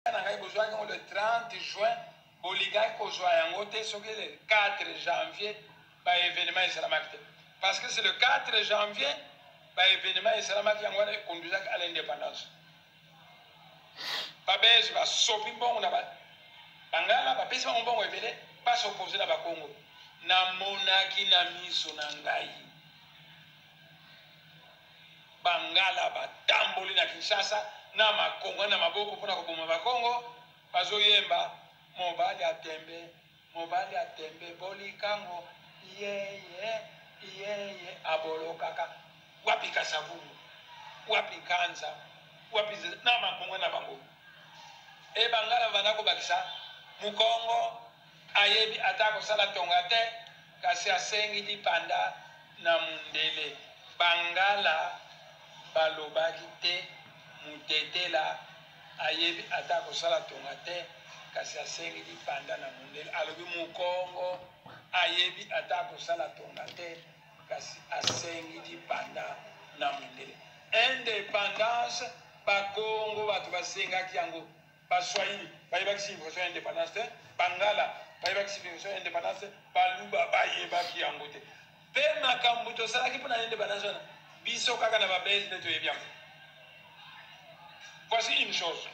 Na ngai bozwaki yango le 30 juin, bolingaki kozwa yango te soki le 4 janvier ba événement esalamaki te, parce que c'est le 4 janvier ba événement esalamaki. Yango wana econduisaki à l'indépendance. Babelge basopi mbongo na bangala, bapesi bango mbongo ebele bas'opposer na Bakongo. Namonaki na miso na ngai bangala batamboli na Kinshasa na makongo na maboko mpona koboma Bakongo, bazoyemba: "Mobali atembe, mobali atembe, bolikango yeye yeye abolokaka." Wapi Kasavubu? Wapi Nkanza? Wapi na makongo na bango? E bangala banda kobakisa: "Mokongo ayebi ata kosala tonga te, kasi asengi lipanda na mundele." Bangala balobaki te: "Mutetela ayebi ata kosala tonga te, kasi asengi lipanda na mundele." Alobi: "Mokongo ayebi ata kosala tonga te, kasi asengi lipanda na mundele." Indépendance, Bakongo bato basengaki yango. Baswahili bayebaki signification ya indépendance te, bangala bayebaki signification ya indépendance te, baluba bayebaki yango te. Mpe makambo tosalaki mpona indépendance wana, biso kaka na Babelge nde toyebi yango. Voici une chose: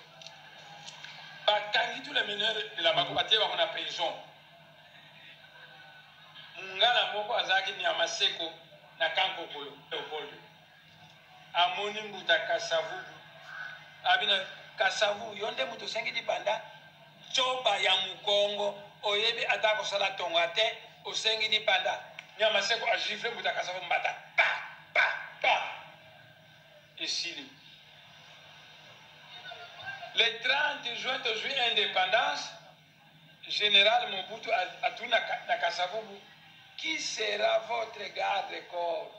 bakangi tous les mineurs de la bako, batie bango na prison. Mongala moko azalaki nyama seko na Kankokolo, Leopold, amoni mbuta Kasavubu, abina: "Kasavubu, yo nde moto osengi libanda? Coba ya mokongo, oyebi ata kosala tonga te, osengi libanda." Nyama seko agifler mbuta Kasavubu mbata, pa pa pa, esili. Le 30 juin tozwi indépendance. Général Mobutu atuni na Kasavubu: "Qui sera votre garde corps?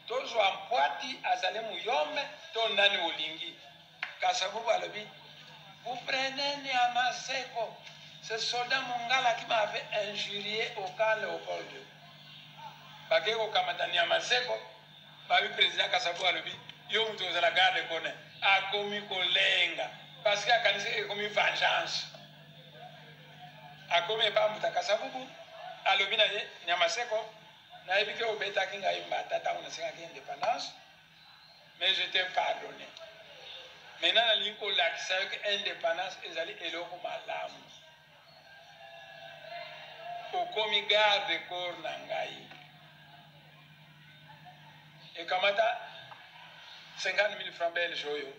Tozwa Mpwati, azali muyombe, to nani olingi?" Kasavubu alobi: "Vous prenez Nyama Seko, ce soldat mongala qui m'avait injurié au camp Léopold." Bakei kokamata Nyama Seko. Babi président Kasavubu alobi: "Yo moto ozala garde corps." Akomi kolenga parce que akanisi ekomi vengeance. Akomi epa mbuta Kasavubu, alobi na ye: "Nyama Seko, nayebi ke obetaki ngai mbata ntango nasengaki indépendance, mais je t'ai pardonné. Maintenant nalingi kolakisa yo ke indépendance ezali eloko malamu. Okomi garde corps na ngai. Ekamata 50 000 francs belge oyo,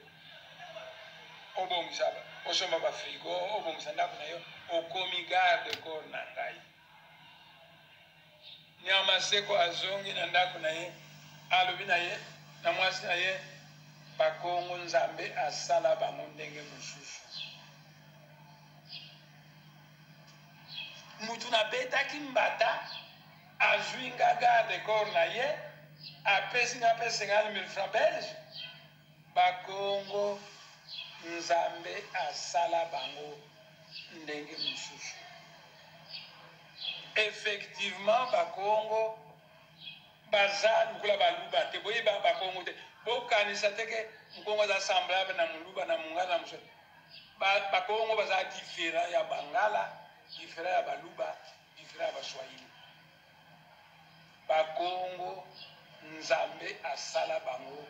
obongisa, osomba bafrigo, obongisa ndako na yo. Okomi garde corps na ngai." Nyama Seko azongi na ndako na ye, alobi na ye na mwasi na ye: "Bakongo, Nzambe asala bango ndenge mosusu. Mutu nabetaki mbata azwi nga garde corps na ye, apesi nga mpe 50 000 francs belge. Bakongo, Nzambe asala bango ndenge mosusu." Effectivement, Bakongo baza lokola Baluba te. Boyeba Bakongo te, bokanisa te ke mokongo aza semblable na moluba, na mongala, na mosusu. Bakongo baza différent ya bangala, différent ya baluba, différent ya Baswahili. Bakongo, Nzambe asala bango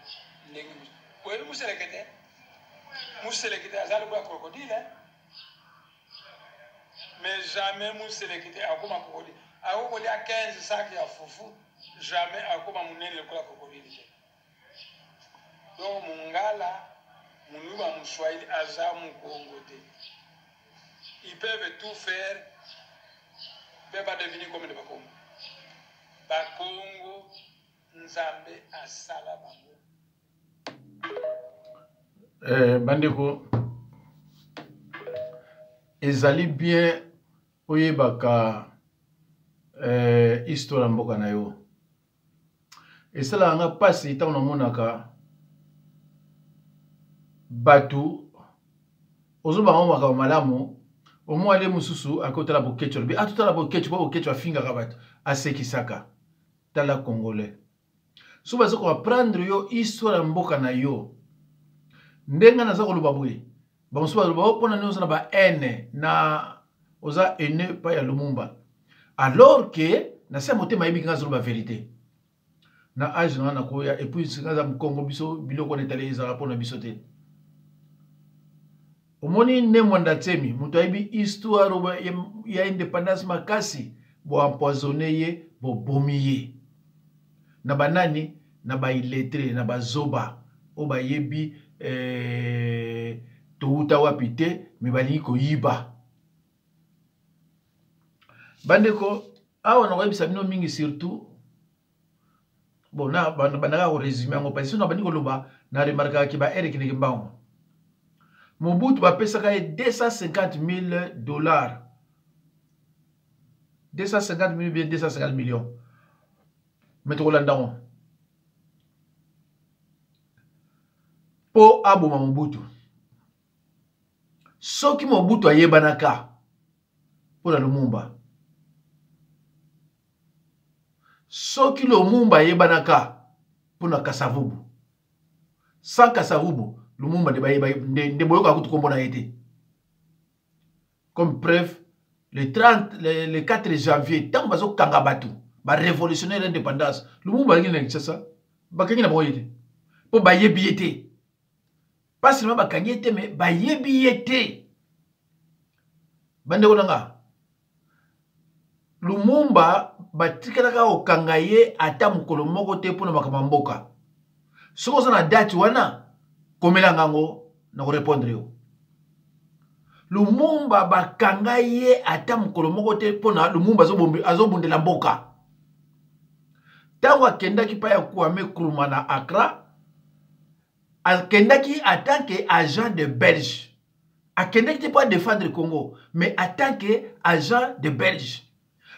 ndenge mosusu. Boyebi museleke te? Museleke te aza lokola crocodile, mais jamais museleke te akoma crocodile. Akokolia 15 sac ya fufu, jamais akoma monene lokola crocodile te. Donc mongala, moluba, moswahili aza mokongo te. Ils peuvent tout faire, peuvent pas devenir comme de Bakongo. Bakongo, Nzambe asala bango. Bandeko, ezali bien oyebaka histoire ya mboka na yo. Esalaka nga mpasi ntango namonaka bato ozobanga makambo malamu. Omwa ale mosusu akotala Bokecu, alobi: "Atotala Bokecu mpo Bokecu afingaka bato, asekisaka." Tala, Congolais, so baza koapprendre yo histoire ya mboka na yo ndenge naza koloba boye. Bamosusu baloba o oh, mpona nini oza na ba haine na oza haineux epai ya Lumumba, alors que na se ya motema ayebi nga azoloba verite na age na nga nakoya epuis nga aza mokongo biso biloko wana etali ezalaka mpona biso te. Omoni ne Mwanda Tsemi moto ayebi histoire ya independance makasi, bo empoisonne ye, bobomi ye na banani, na ba illettre, na bazoba oyo bayebi eh, towuta wapi te, me balingi koyiba. Bandeko, awa nakoyebisa bino mingi surtout bon na bandaka koresume yango parce na bandi koloba na remarkaka ke ba heure ekendeke mbango. Mobutu bapesaka ye 250 000 dollars, 250 000 bien 250 millions, me tokolanda yango mpo aboma Mobutu. Soki Mobutu ayebanaka mpo na Lumumba, soki Lumumba ayebanaka mpo na Kasavubu, sans Kasavubu Lumumba nde, nde boyokaka kutu kombo na ye te. Comme preuve, le 30 le 4 janvier, ntango bazokanga bato barévolutionnaire indépendance, Lumumba azalaki na Kinshasa, bakangi na bango ye te mpo bayebi ye te. Pas seulement bakangi ye te, mais bayebi ye te. Bandeko na nga, Lumumba batikalaka kokanga ye ata mokolo moko te mpona makambo ya mboka. Soki oza na date wana, komela ngango na korepondre yo. Lumumba bakanga ye ata mokolo moko te mpona Lumumba azobundela mboka. Ntango akendaki pa ya Kwame Nkrumah na Accra, akendaki en tant que agent de Belge. Akendaki te mpo adefendre Congo, mais en tant que agent de Belge.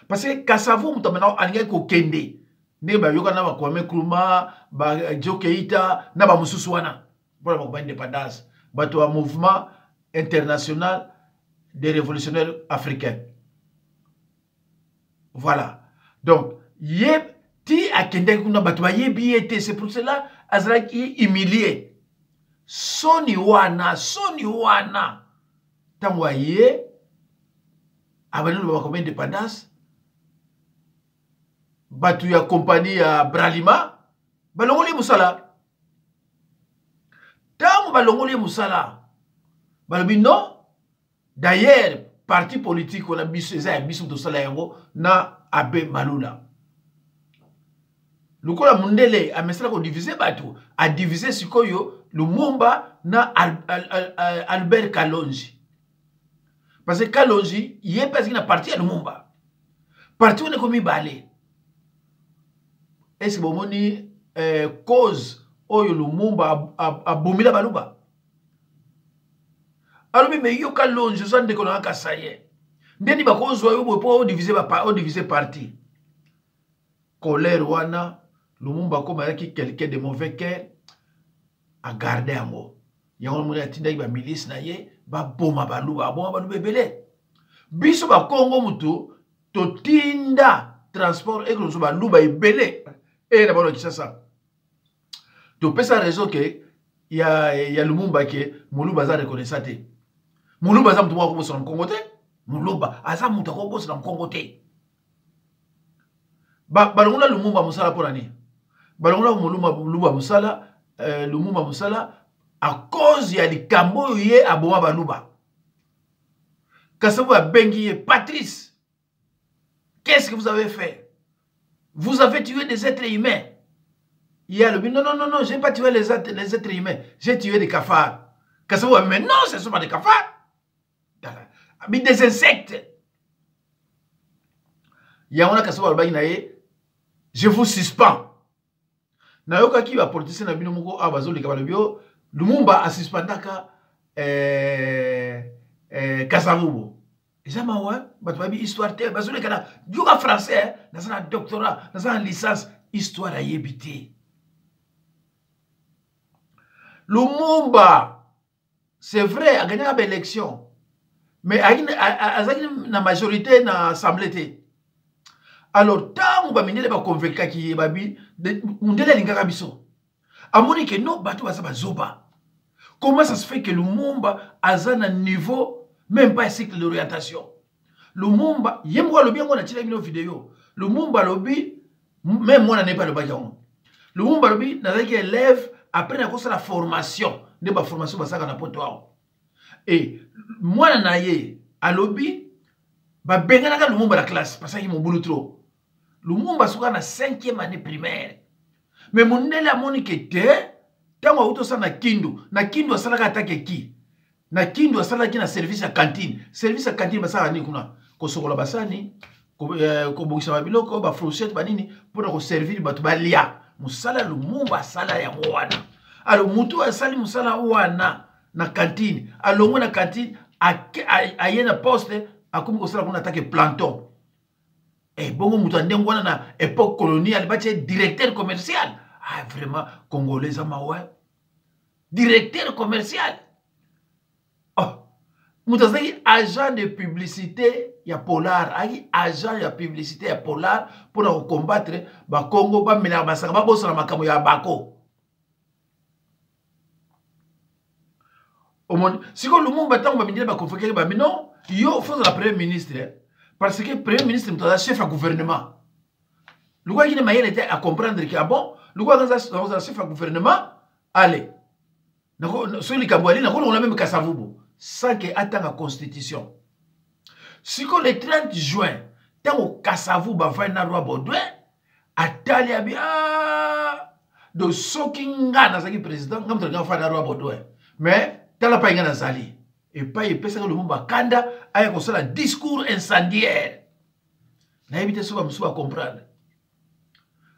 Parce que Kasavu moto amena alingaki kokende ndenge bayokana na ba Kwame Nkrumah, ba Joe Keita na bamosusu wana mpona bakoba indépendance, bato ya mouvement international des révolutionnaires africains. Voilà. Donc ye ti akendaki kuna bato bayebi ye te, c'est pour cela azalaki humilié. Soni wana, soni wana ntango aye abandi loba bakomi indépendance, bato ya kompani ya Bralima balongoli ye mosala. Ntango balongoli ye mosala, balobi non, d'ailleurs parti politique wana biso eza ya biso, tosala yango na Abe Malula. Lokola mundele amesala kodivise bato, adivise sikoyo Lumumba na Albert Kalonji, parce que Kalonji ye mpe azalaki na parti ya Lumumba. Parti wana ekomi mibale. Est-ce bomoni cause oyo Lumumba abomila baluba? Alobi me yo Kalonji oza ndeko na nga Kasaye, ndeni bakozwa yo boye mpo odivise parti. Colère wana, Lumumba akoma ayaki quelqu'un de mauvais cœur, agarde yango. Yango moni atindaki ba milice na ye baboma baluba, baboma baluba ebele. Biso bakongo mutu totinda transport ekolonso baluba ebele eye na bango na Kinshasa. Topesa raison ke ya Lumumba ke moluba aza reconnaissant te. Moluba aza moto moko akobosana mokongo te. Moluba aza moto akobosana mokongo te. Balongola Lumumba mosala mpo na nini? Balongola Lumumba mosala, Lumumba mosala à cause ya likambo oyo ye aboma baluba. Kasi babengi ye Patrice, qu'est-ce que vous avez fait? Vous avez tué des êtres humains. Ye alobi non, non, non, non, j'ai pas tué les êtres humains, j'ai tué des cafards. Kasi mais non, ce sont pas des cafards, mais des insectes. Yango na kasi balobaki na ye, je vous suspends. Nayokaki ba politicien na bino moko awa bazoleka, balobi yo Lumumba asuspendaka Kasavubu. Eza mawa, bato bayebi histoire te, bazoleka na yoka français, naza na doctorat, naza na licence, histoire ayebi te. Lumumba, c'est vrai, agagnaka ba élection, mais azalaki na majorité na assemblée te. Alors ntango bamindele baconvaincaki ye, babi mundele alingaka biso, amoni ke no bato baza bazoba. Comment ça se fait que Lumumba aza na niveau même pas cycle d'orientation? Lumumba ye moko alobi yango, natyela bino video. Lumumba alobi, même mwana ne mpe alobaki yango. Lumumba alobi: nazalaki élève, après nakosala formation nde baformation basalaka na poto awa. E mwana na ye alobi babenganaka Lumumba na classe parce que mobulu trop. Lumumba soki na 5e année primaire, mais mondele amoni ke te. Ntango auti osala na Kindu, na Kindu asalaka atake ki na Kindu, asalaki na service ya cantine. Service ya cantine basalaka nini kuna? Kosokola basani, kobongisa babiloko, bafourchette, banini, mpona koservir bato balia. Mosala Lumumba asala yango wana. Alors motu asali mosala wana na cantine, alongwe na cantine, aye na poste, akomi kosala kuna atake planton. E bongo moto ya ndenge wana na époque coloniale batie directeur commercial? Ah, vraiment, congolais eza mawa. Directeur commercial, oh, moto azalaki agent de publicité ya Polar, ayaki agent ya publicité ya Polar mpona kocombattre Bakongo bamelaka masanga, babosana makambo ya bako. Omoni sikoyo Lumumba, ntango bamindele baconvoquaki, bami non, yo faut ozala premier ministre, parce que premier ministre moto aza chef ya gouvernement. Lukwaki ne mayele te acomprendre ke ah bon, lukwaki ozala chef ya gouvernement, ale soki likambo ali nakolongola même Kasavubu sans ke atanga constitution. Sikoyo le 30 juin, ntango Kasavubu avandi na roi Baudouin, atali abi: ah, donc soki nga nazalaki président, nga moto alingi afanda roi Baudouin, mais tala pai nga nazali epai. Epesaki Lumumba kanda, aya kosala discours incendiaire. Nayebi te soki bamosusu bacomprendre.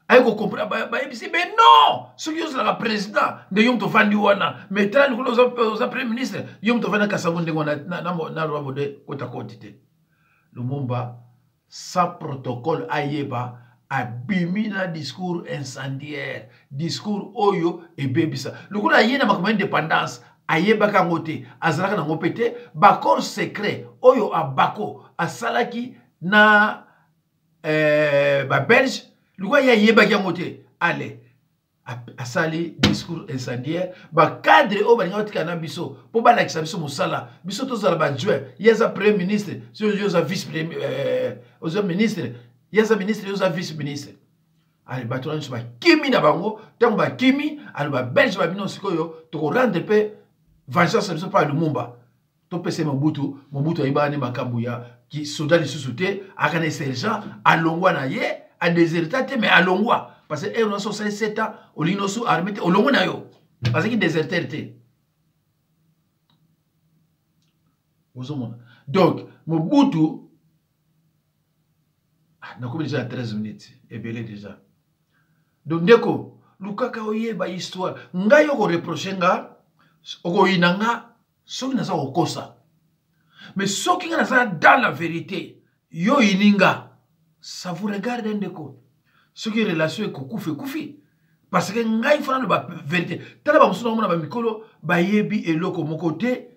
Aye kocomprendre, bayebisi: mais non, soki ozalaka président nde yo moto ovandi wana, mais tala likolo, oza premier ministre, yo moto ovandi na Kasavubu ndenge wana na roi Baudouin, kota koti te. Lumumba, sans protocole ayeba, abimi na discours incendiaire, discours oyo ebebisa. Lokola aye na makambo ya indépendance, ayebaka yango te, azalaka nango mpe te. Baaccord secret oyo Abako asalaki na babelge, lokola ye ayebaki yango te, ale asali discours incendiaire. Bacadre oyo balinga batikala na biso mpo balakisa biso mosala, biso tozala baadjoint. Ye aza premier ministre, soki yo oza vice, oza ministre, ye aza ministre, ye oza vice ministre. Ale bato na nyonso bakimi na bango. Ntango bakimi, ale babelge babino: sikoyo tokorendre mpe vengeance na biso mpa Lumumba, topesa ye Mobutu. Mobutu ayebaka nde makambo ya soda lisusu te, aka na sergent, alongwa na ye, adéserta te, mais alongwa, parce que heure nyonso osali 7 ans, olingi nosu armé te, olongwe na yo. Azalaki déserteur te. Ozomona donc Mobutu, ah, nakomi déjà na 13 minutes, ebele déjà. Donc ndeko, lukaka oyeba histoire. Ngai okoreproche nga, okoyina nga soki naza kokosa, mais soki nga naza dans la vérité, yo oyini nga, ça vous regarde ndeko. Soki relation ekokufa, ekufi, parce que ngai fana loba vérité. Tala bamosusu naomona bamikolo bayebi eloko moko te,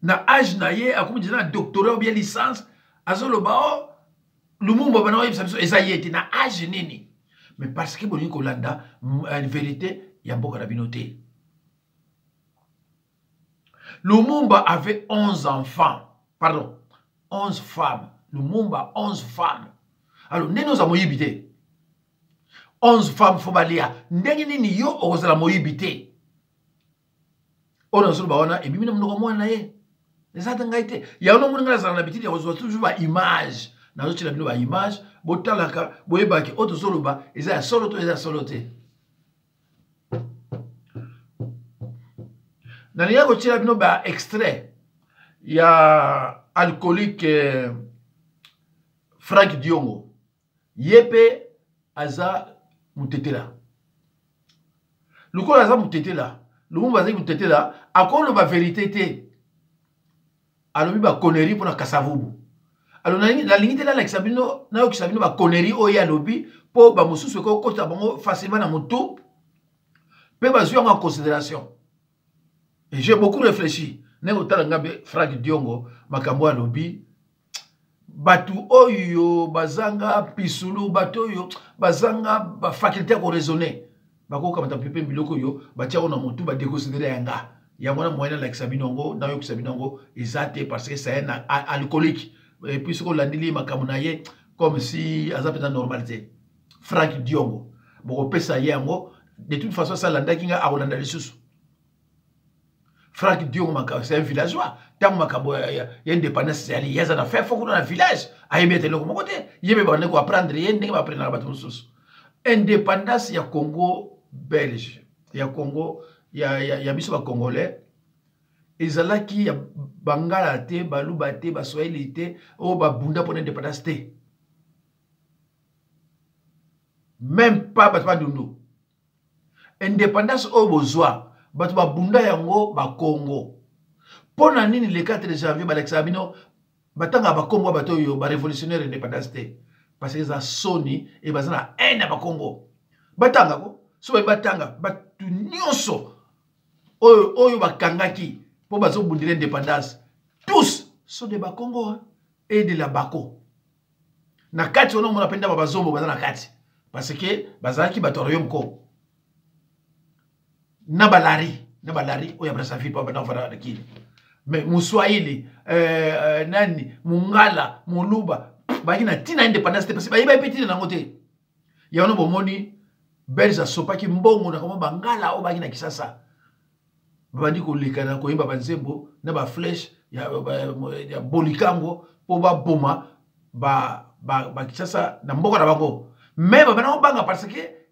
na age na ye akomi deja na doctorat ou bien licence, azoloba: o Lumumba bana oyebisa biso eza ye te. Na age nini? Mais parce que bolingi kolanda vérité ya mboka na bino te. Lumumba avait 11 enfants, pardon, 11 femmes. Lumumba, 11 femmes. Alors ndenge oza moyibi te? 11 femmes faut balia. Ndenge nini yo okozala moyibi te? Oyo nazoloba wana ebimi na monoko mwana na ye, eza te ngai te. Yango nomoni ngai nazala na bitidi ya kozwa toujours baimage, nazotiela bino baimage, botalaka, boyebaki oyo tozoloba eza ya solo to eza ya solo te. Nalingi kotiela bino baextrait ya alcoolique Frank Diongo. Ye mpe aza motetela. Lokola aza motetela, Lumumba azali motetela, akoloba vérité te. Alobi baconnerie mpona Kasavubu. Alors nalingi te nalakisa bino, nayokisa bino baconnerie oyo ye alobi, mpo bamosusu ekokota bango facilement na motu mpe bazwi yango en considération. Et j'ai beaucoup réfléchi ndenge otala nga mpe Frank Diongo, makambo alobi, bato oyo bazanga pisulu, bato oyo bazanga bafaculté ya koraisonner, bakokamata mpe biloko oyo batia yango na motu, badéconsidérer yanga. Yango wana moyen nalakisa bino yango, nayokisa bino yango eza te, parce que c'est un alcoolique. Et puis soki olandeli makambo na ye, comme si aza mpenza normal te. Frank Diongo, bokopesa ye yango de toute façon, asalandaki nga, akolanda lisusu. Frank Diongo makambo, c'est un villageois. Ntango makambo ya indépendance ezali, ye aza na fin fo kuna na village, ayebi ete eloko moko te. Ye mpe babandaki koapprendre ye ndenge baapprenaka bato mosusu. Indépendance ya Congo belge, ya Congo ya biso bacongolais, ezalaki ya bangala te, baluba te, baswahili te, oyo babunda mpona indépendance te, même pas bato bandundu. Indépendance oyo bozwa, bato babunda yango bakongo. Mpo na nini le 4 janvier balakisaka bino, batangaka bakombo ya bato oyo barévolutionnaire indépendance te? Parce que eza soni e baza na haine ya bakongo. Batangako so bayebi, batanga bato nyonso oyo bakangaki mpo bazobundela indépendance, tous sont de bakongo et de la bako. Na kati wana omona mpe ndaba bazombo baza na kati, parce que bazalaki bato ya royaume Kongo na balari oyo ya Brazzaville, mpo banda kofanda na Kini. Mais moswahili, nani, mongala, moluba, bazalaki na ntina indépendance te, parce que bayebaki mpe ntina nango te. Yango bomoni Belge asopaki mbongo na kama bangala oyo bayaki na Kisasa, babandi koleka na koyemba banzembo na baflèche ya bolikango mpo baboma Bakinshasa na mboka na bango. Mais babanda kobanga, parce que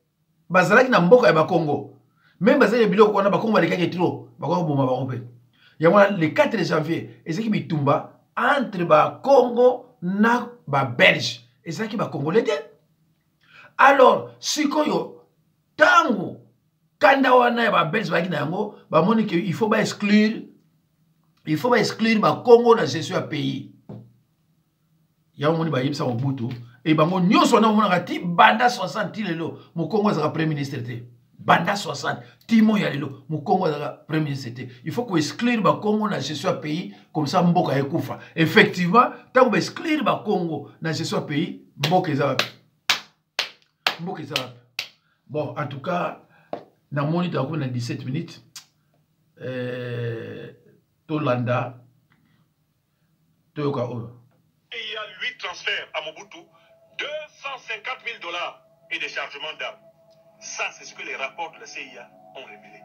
bazalaki na mboka ya bakongo. Même bazali na biloko wana, bakongo balekaki trop, bakoki koboma bango mpe. Yango wana le 4 janvier ezalaki bitumba entre bakongo na babelge, ezalaki bakongolais te. Alors sikoyo, ntango kanda wana ya babelge bazalaki na yango, bamoni ke il faut baexclure bakongo na gestion ya pays. Yango moni bayebisa Mobutu e bango nyonso wana. Omonaka ti banda 60 ti lelo, mokongo azalaka premier ministre te. Banda 60 ti mo ya lelo, mokongo azalaka premier ministre te. Il faut koexclure bakongo na gestion ya pays, comme ça mboka ekufa. Effectivement, ntango baexclure bakongo na gestion ya pays, mboka eza wapi? Mboka eza wapi? Bon, en tout cas, namoni tokomi na 17 minutes. Tolanda, toyoka oyo. Il y a 8 transferts à Mobutu, 250 000 $ et des chargements d'armes. Ça, c'est ce que les rapports de la CIA ont révélé.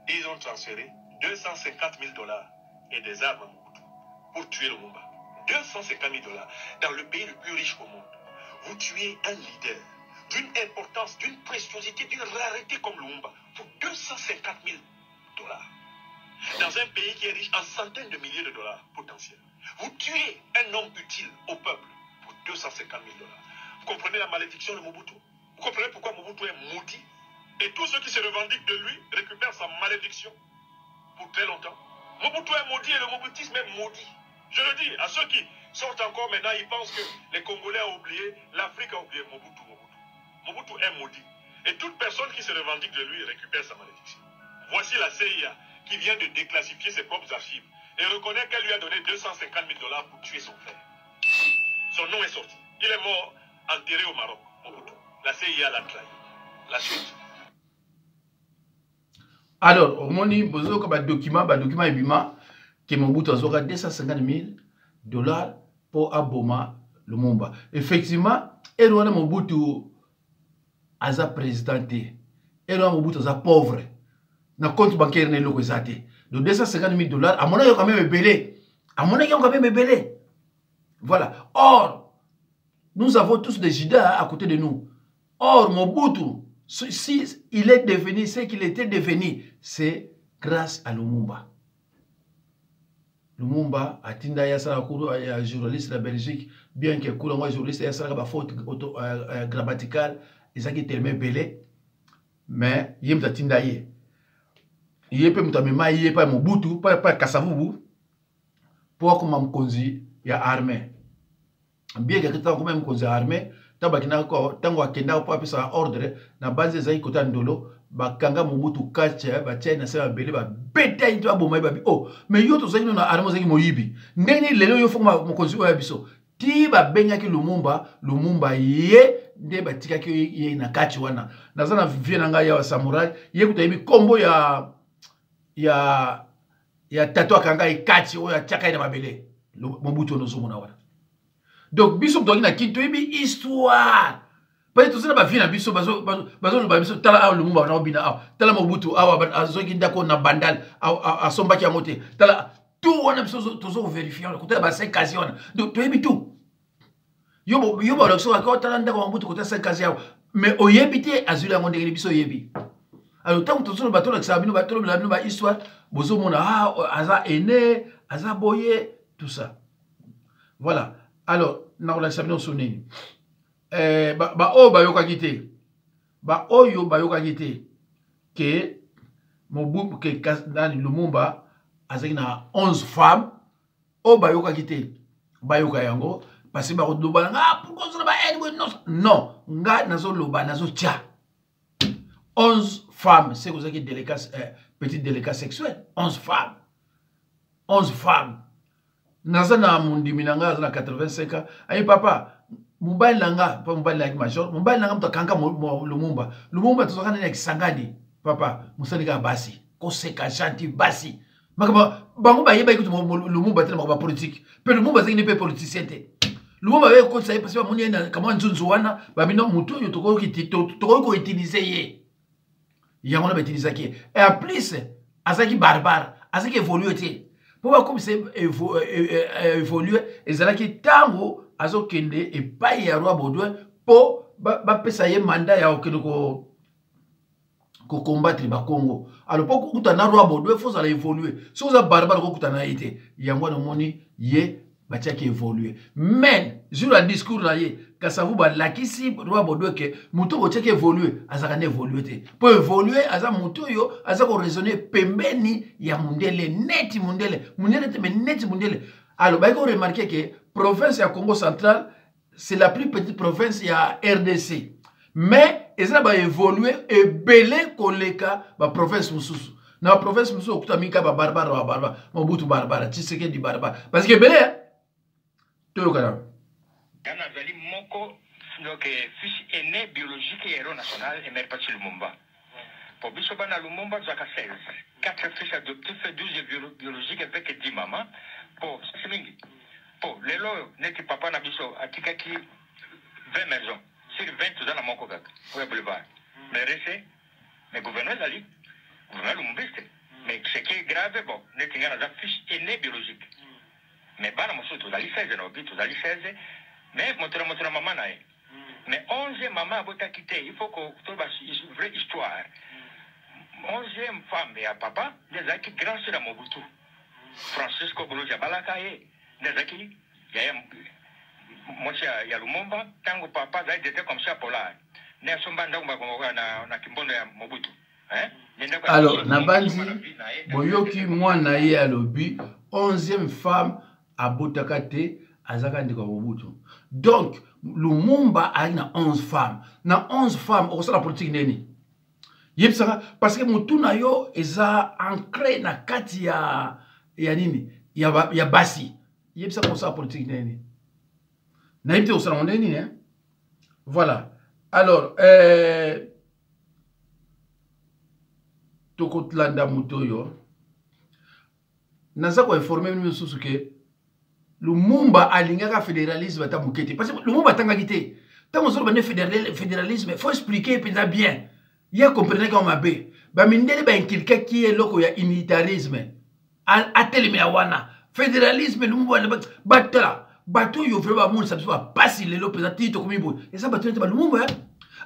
Ils ont transféré 250 000 $ et des armes à Mobutu pour tuer Lumumba. 250 000 $ dans le pays le plus riche au monde. Vous tuez un leader d'une importance, d'une préciosité, d'une rareté comme Lumumba pour 250 000 dollars. Dans un pays qui est riche en centaines de milliers de dollars potentiels. Vous tuez un homme utile au peuple pour 250 000 $. Vous comprenez la malédiction de Mobutu? Vous comprenez pourquoi Mobutu est maudit? Et tous ceux qui se revendiquent de lui récupèrent sa malédiction pour très longtemps. Mobutu est maudit et le mobutisme est maudit. Je le dis à ceux qui sont encore maintenant, ils pensent que les Congolais ont oublié, l'Afrique a oublié Mobutu, Mobutu. Mobutu est maudit. Et toute personne qui se revendique de lui récupère sa malédiction. Voici la CIA qui vient de déclassifier ses propres archives et reconnaît qu'elle lui a donné 250 000 $ pour tuer son frère. Son nom est sorti. Il est mort, enterré au Maroc, Mobutu. La CIA l'a trahi. La suite. Alors, omoni, bozoyoka badocument ebima ke Mobutu azwaka 250 000 $ mpo aboma Lumumba. Effectivement, ere wana Mobutu aza président te, ere wana Mobutu aza pauvre, na compte bancaire na eloko eza te. Donc 250 000 $, amonaki quand même ebele, amonaki yango quand même ebele. Voilà. Or nous avons tous des Judas à côté de nous. Or Mobutu, si il est devenu ce qu'il était devenu, c'est grâce à Lumumba. Lumumba atinda ye asalaka cours ya journaliste na Belgique, bien que cours yango ya journaliste ye asalaka bafaute grammaticale, ezalaki tellement ebele, mais ye moto atinda ye, ye mpe moto amema ye epai Mobutu, pa Kasavubu, mpo akoma mokonzi ya armée. Bien que ntango akoma mokonzi ya armée, ntango bakendaka, ntango akendaka mpo apesaka ordre na banzi, ezalaki kota ndolo, bakanga Mobutu katia, batia ye na se mabele, babeta ye nti baboma ye. Babi: "Oh, mais yo tozalaki no na armée, ozalaki moyibi, ndenge nini lelo yo fokoma mokonzi oyo ya biso?" Ti babengaki Lumumba, Lumumba ye nde batikaki ye na kati wana. Naza na vie na ngai awa, samurai, ye kuta yebi nkombo ya ya ya tato akanga ye kati oyo atiaka ye na mabele Mobutu oyo ozomona wana. Donc biso moto na Kin toyebi histoire parce que toza na bavie na biso, bazoloba biso tala awa Lumumba na obina awa, tala Mobutu awa azwaki ndako na Bandal, asombaki yango te, tala tout wana biso tozo koverifie wana kotala ba 5 casier wana. Donc toyebi tout. Yo yo balakisi kaka otala ndako ya Mobutu kota 5 casier awa, mais oyebi te azwili yango ndenge biso oyebi. Alors ntango tozoloba, tolakisaka bino, tolobela bino bahistoire, bozomona ah, aza aîné, aza boye, tout ça, voilà. Alors nakolakisa bino so nini, baoyo bayokaki te, baoyo bayokaki te ke Mobutu, ke nani, Lumumba azalaki na 11 femmes. Oyo bayokaki te bayoka yango, parce que bakoloba na nga: "Pourquoi ozala ba haine boye?" Non, non, nga nazoloba, nazotia 11 femmes, c'est kozalaki délicat, petit délicat sexuel. 11 femmes, 11 femmes. Naza na mondimi na nga aza na 85 ans, ayi papa mobali na nga, pa mobali nayaki major, mobali na nga moto akanga Lumumba. Lumumba tozalaka nani ya Kisangani, papa mosali kaka basi, koseka gentil basi, makambo bango bayebaki kutu Lumumba te na makambo ya politike. Mpe Lumumba azalaki nde mpe politicien te. Lumumba baye kokotisa ye parce bamoni ye na kamwa nzunzu wana, babino motu oyo tokoki koutiliser ye. Yango wana bautilisaki ye. Et en plus azalaki barbare, azalaki évolue te. Mpo bakomisa évolue ezalaki ntango azokende epai ya roi Baudouin mpo bapesa ye mandat ya kokende kocombattre Bakongo. Alors mpo kokutana na roi Baudouin, faut ozala évolue. Soki oza barbare, okokutana na ye te. Yango wana omoni ye batiaki évolue. Mais jour ya discours na ye, Kasavu balakisi roi Baudouin ke moto botiaki évolue azalaka na évolue te, mpo évolue aza moto oyo aza koraisonner pembeni ya mundele, neti mundele, mundele te, mais neti mundele. Alors bayaki koremarquer ke province ya Congo Central, c'est la plus petite province ya RDC, mais eza na baévolue ebele koleka baprovince mosusu. Na baprovince mosusu okuta mingi kaka babarbare, babarbare, Mobutu barbare, Tshisekedi barbare, parce que ebele toyokana. Yana azali moko, donc fils aîné biologique ya héros national Emery Pachi Lumumba. Po biso bana Lumumba tozalaka 16, 4 fils adoptifs, 12 biologiques avec 10 mama. Po sasi mingi, po lelo oyo neti papa na biso atikaki 20 maisons, sur 20 toza na moko kaka oyo ya boulevard. Mais rese, mais gouvernement ezali gouvernement lumumbiste. Mais ce qui est grave, bon, neti ngai naza fils aîné biologique, mais bana mosusu tozali 16. Na obi tozali 16, mais moto na moto na mama na ye. Mais 11 mama abotaki te. Il faut que toba vraie histoire. 11e femme ya papa nde ezalaki grand sœur ya Mobutu. Francisco Bolozi abalaka ye, nde ezalaki yaya mwasi ya Lumumba. Ntango papa azali directeur commissaire polar, nde asomba ndako na Kimbondo ya Mobutu. Alors nabandi boyoki mwana ye alobi 11e femme abotaka te, azalaka ndeko ya Mobutu. Donc Lumumba azali na 11 femme. Na 11 femme okosala politike nini? Yebisaka, parce que motu na yo eza ancré na kati ya nini, ya basi. Yebisaka, kosala politike nini? Nayebi te kosala ngo ndenge nini. Voilà. Alors tokolanda moto oyo naza koinformer bino lisusu ke Lumumba alingaka fédéralisme ata moke te, parce que Lumumba atangaki te. Ntango ozoloba nde fédéralisme, faut expliquer mpenza bien. Ye akomprenaki yango mabe. Bamindele bainculquaki ye eloko ya unitarisme, atelemela wana fédéralisme. Lumumba, batala bato oyo vraiment bamonisa biso bapasi lelo mpenza ti tokomi boye, eza bato nete baLumumba.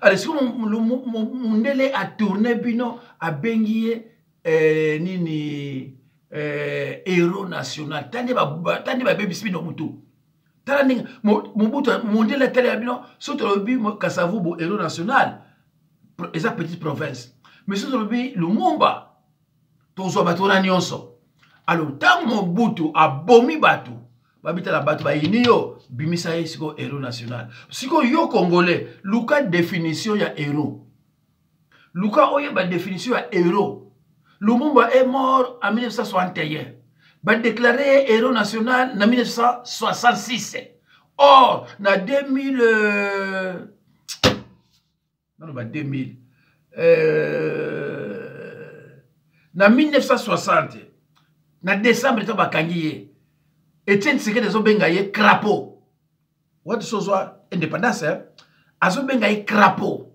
Ale sikoyo mundele atourne bino, abengi ye nini, héros national. Tande babebisi bino mutu. Tala ndenge Mobutu, mondele atalela bino. So tolobi Kasavubu héros national, eza petite province, mais so tolobi Lumumba, tozwa bato wana nyonso. Alors ntango Mobutu abomi bato, babitala bato bayini yo, bimisa ye sikoyo héros national. Sikoyo yo Congolais, luka définition ya héros, luka oyeba définition ya héros. Lumumba est mort en 1961, badéclaré héros national na 1966. Or na 2000, naloba 2000, Na 1960 na décembre to bakangi ye, Etienne Tshisekedi azobenga ye crapaud. Wati sozwa indépendance, hein? Azobenga ye crapaud.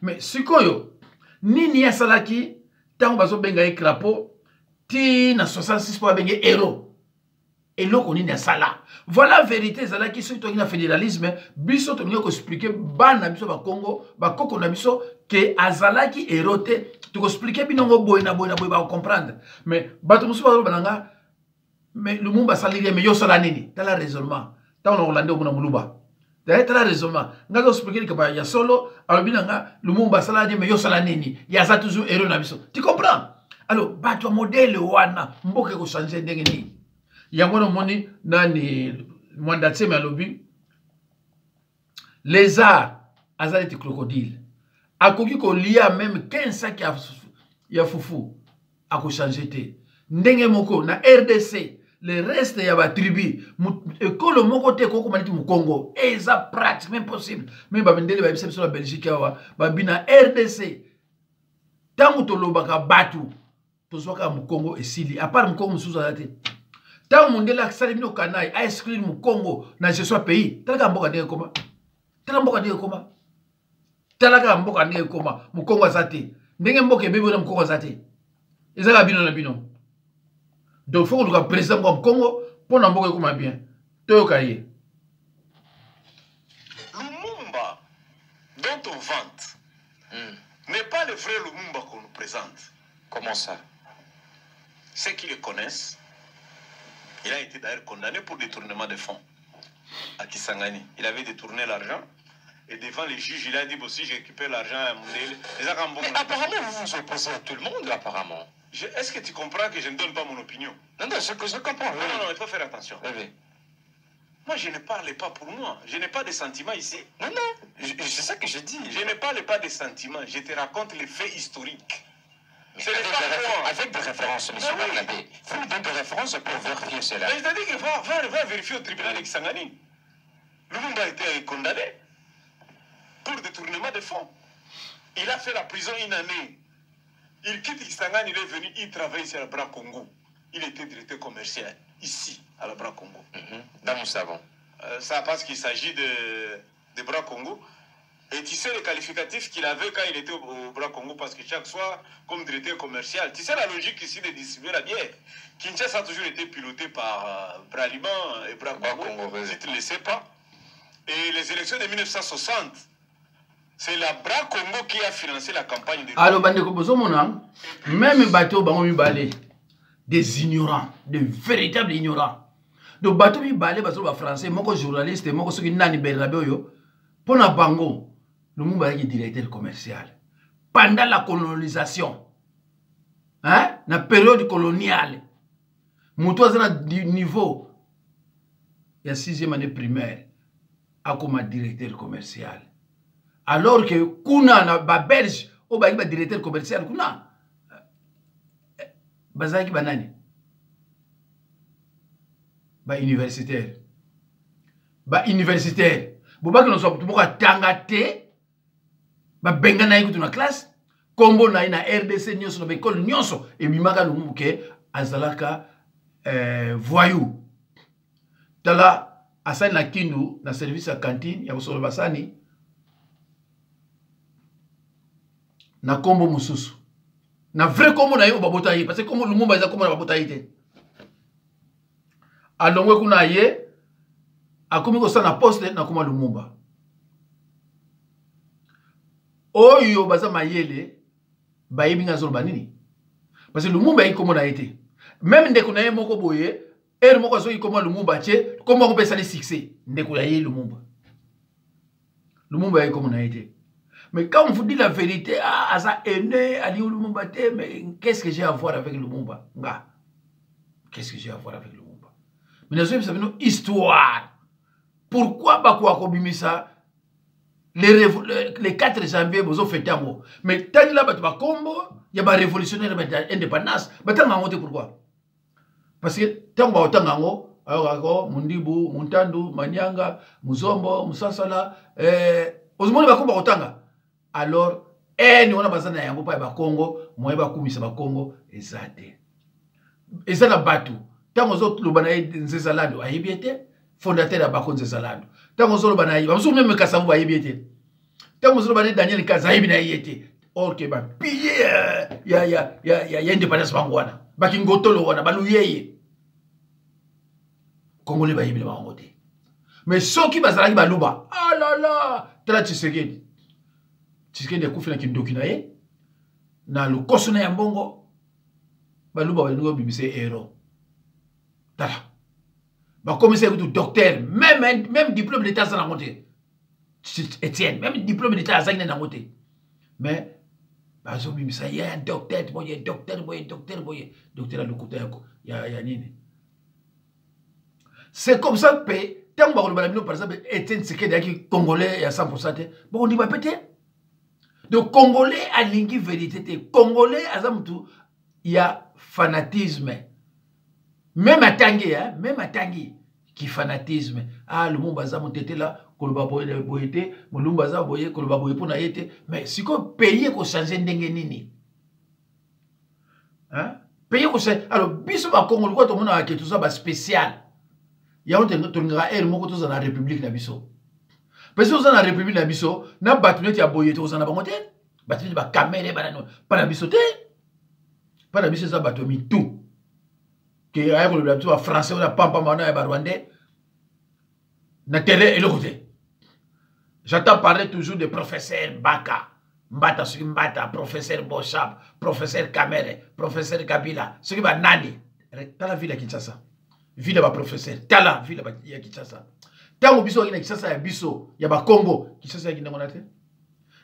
Mais sikoyo nini ye asalaki ntango bazobenga ye crapaud ti na 66 mpo babenge héros? Eloko nini asala? Voilà, vérité ezalaki soki toki na fédéralisme, biso tolingi koexpliquer bana biso bakongo, bakoko na biso ke azalaki héros te. Tokoexpliquer bino ngo boye na boye na boye, bakocomprendre. Mais bato mosusu bazoloba na nga: mais Lumumba asali rien, mais yo osala nini? Tala raisonnement ntango na kolanda omona moluba. Tala raisonnement, nga azoexpliquer likambo ya solo, alobi na nga Lumumba asala nini, mais yo osala nini? Ye aza toujours héros na biso, tu comprends? Alors bato ya modèle wana, mboka ekochanger ndenge nini? Yango wana omoni nani, Mwanda Nsemi alobi lézard aza neti crocodile, akoki kolia même 15 sac ya fufu, akochanger te. Ndenge moko na RDC, le reste ya batribu, ekolo moko te ekokoma neti mokongo, eza pratiquement impossible. Même bamindele bayebisa biso na Belgique awa, babi na RDC ntango tolobaka bato tozwaka mokongo, esili, à part mokongo mosusu aza te. Ntango mondele asali bino kanai, aexclure mokongo na gestion ya pays, talaka mboka ndenge ekoma, tala mboka ndenge ekoma, tala kaka mboka ndenge ekoma. Mokongo aza te, ndenge mboka ebebi wana, mokongo aza te, ezaka bino na bino. Donc faut koluka président moko ya mokongo mpo na mboka ekoma bien. Toyoka ye. Lumumba dont on vante n'est pas le vrai Lumumba qu'on nous présente. Comment ça? Ceux qui le connaissent, il a été d'ailleurs condamné pour détournement de fonds à Kisangani. Il avait détourné l'argent et devant les juges, il a dit: bon, si j'ai récupère l'argent à Moundele, les Mais apparemment, vous vous opposez à tout le monde, apparemment. Est-ce que tu comprends que je ne donne pas mon opinion? Non, non, je comprends. Non, non, non, il faut faire attention. Oui. Moi, je ne parle pas pour moi. Je n'ai pas de sentiments ici. Non, non, c'est ça que je dis. Je ne parle pas de sentiments. Je te raconte les faits historiques. Mais Ce n'est avec pas des moi. Avec des références, monsieur Mais oui. Barnabé. Vous nous donnez des références pour vérifier cela. Mais c'est-à-dire que va vérifier au tribunal de Kisangani. Lumumba a été condamné pour détournement de fonds. Il a fait la prison une année. Il quitte Kisangani, il est venu, il travaille ici à la Bras Congo. Il était directeur commercial ici, à la Bras Congo. Dans nous savons. Ça, parce qu'il s'agit de Bras Congo. Et tu sais le qualificatif qu'il avait quand il était au Bras Congo, parce que chaque soir, comme directeur commercial, tu sais la logique ici de distribuer la bière. Kinshasa a toujours été piloté par Bralima et Bras Bras Congo, Congo, oui. si tu ne le sais pas. Et les élections de 1960, c'est la Bras Congo qui a financé la campagne de... Alors, bandeko, bozomona, même bato bango mibale, des ignorants, des véritables ignorants. Donc bato mibale bazoloba français, moko journaliste, moko soki nani Bernabe oyo, mpona bango Lumumba azalaki directeur commercial pendant la colonisation, hein? Na période coloniale, moto aza na niveau ya 6e année primaire akoma directeur commercial, alors que kuna na babelge oyo bayaki badirecteur commercial kuna bazalaki banani? Bauniversitaire, bauniversitaire. Bobaki nozwa motu moko atanga te, babengana ye kutu na classe, nkombo na ye na RDC nyonso, na baekole nyonso ebimaka Lumumba ke azalaka voyou. Tala, asali na Kindu na service ya cantine ya kosolola basani na nkombo mosusu, na vrai nkombo na ye oyo babota ye, parce que nkombo Lumumba eza nkombo na babota ye te. Alongwe kuna, ye akomi kosala na poste na koma Lumumba. Oyo baza mayele bayebi nga azoloba nini, parce que Lumumba ayeki kombo na ye te. Même ndeko na ye moko boye ere moko azoki kombo Lumumba, atie kombo yango mpe esali succès. Ndeko ya ye Lumumba, Lumumba ayeki kombo na ye te. Mais quand on vous dit la vérité, ah, aza aîné, alingi Lumumba te. Mais qu'est-ce que j'ai à voir avec Lumumba? Nga, qu'est-ce que j'ai à voir avec Lumumba? Mais nazoyebisa bino histoire, pourquoi bakoka kobimisa les 4 janvier bozofete yango. Mais tangela bato bakombo ya barévolutionnaire ya indépendance, batanga yango te. Pourquoi? Parce que ntango bakotanga yango, ayokako Mundibu, Muntandu, Manyanga, Muzombo, Musasala, ozomoni bakombo bakotanga. Alors Haine wana baza na yango mpo ya bakongo, moye bakumisa bakongo eza te. Eza na bato ntango ozoloba na ye Nzeza Lando ayebi ye te, fondateur ya bako Nzeza Lando. Ntango ozoloba na ye bamosusu meme Kasavu bayebi ye te. Ntango ozoloba na ye Daniel Kaza ayebi na ye te. Or ke bapiye ya indépendance bango wana bakingotolo wana baluyeye Congolais bayebi na bango te. Mais soki bazalaki baluba, ah la la, tala Tshisekedi. Tshisekedi akufi na kindoki na ye, na lokoso na ya mbongo, baluba balingi babimisa ye héros. Tala. Bakomisa ye kutu docteur, même diplôme d'état aza nango te. Etienne, même diplôme d'état azangi na nango te. Mais bazobimisa ye docteur boye, docteur boye, docteur boye, docteur ya lokuta ya nini. C'est comme ça mpe ntango bakoloba na bino par exemple Etienne Tshisekedi ayaki congolais ya 100% te, bokondima mpe te. Donc congolais alingi vérité te, congolais aza mutu ya fanatisme. Même atangi, hein, même atangi ki fanatisme. Ah, Lumumba aza motetela koloba boye boye te, Lumumba aza boye koloba boye mpo na ye te. Mais sikoyo pays ekochange ndenge nini? Hein? Pays ekochange. Alors biso ba Congo lokola tomonaka ke toza ba spécial, yango tolingaka heure moko tozala na république na biso. Parce que toza na république na biso na bato neti ya boye tokozala na bango te, bato neti bakamere banano mpa na biso te. Mpa na biso eza bato ya mitu ke aya kolobela biso bafrançais wana pampamba wana ya barwandais na tele eloko te. J'entends parler toujours de professeur Baka Mbata, soki Mbata, professeur Boshab, professeur Kamere, professeur Kabila, soki banani. Tala ville ya Kinshasa, ville ya baprofesseur, tala ville ya Kinshasa. Ntango biso oki na Kinshasa ya biso ya bakongo, Kinshasa yaki ndenge wana te.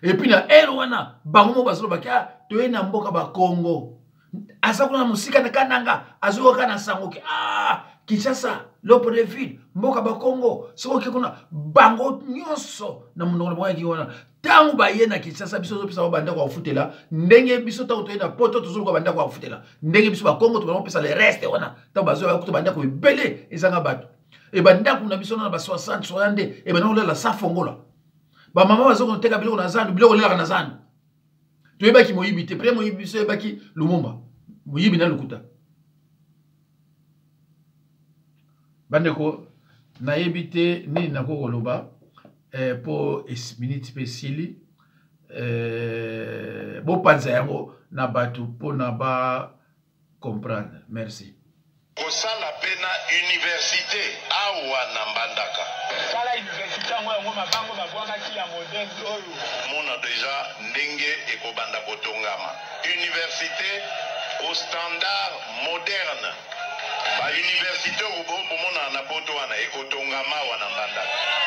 Et puis na ere wana bango moko bazolobaki, ah, toye na mboka bakongo, aza kuna na mosika na Kananga, azoyoka na sango ke, ah, Kinshasa Léopoldville, mboka bakongo. Soki oke kuna bango nyonso na monoko na bango yaki wana. Ntango baye na Kinshasa, biso tozopesa bango bandako ya kofutela, ndenge biso ntango toye na poto tozoluka bandako ya kofutela, ndenge biso bakongo tobanda kopesa le reste wana. Ntango bazoya kuta bandako ebele ezanga bato, e bandako na biso na ba 60 62 ebanda kolala sa fongola. Bamama bazokoteka biloko na zandu, biloko olelaka na zandu. Toyebaki moyibi te, pre moyibi biso oyebaki Lumumba moyibi na lokuta. Bandeko, nayebi te nini nakoki koloba po minute mpe esili. Bopanza yango na bato mpona ba comprendre. Merci. Kosala pe na universite awa na Mbandaka. Tala universite yango yango mabango babwakaki ya modèle oyo. Mona dejà ndenge ekobanda kotongama. Universite au standard moderne. Ba universite oyo bomonaka na poto wana ekotongama awa na Mbandaka.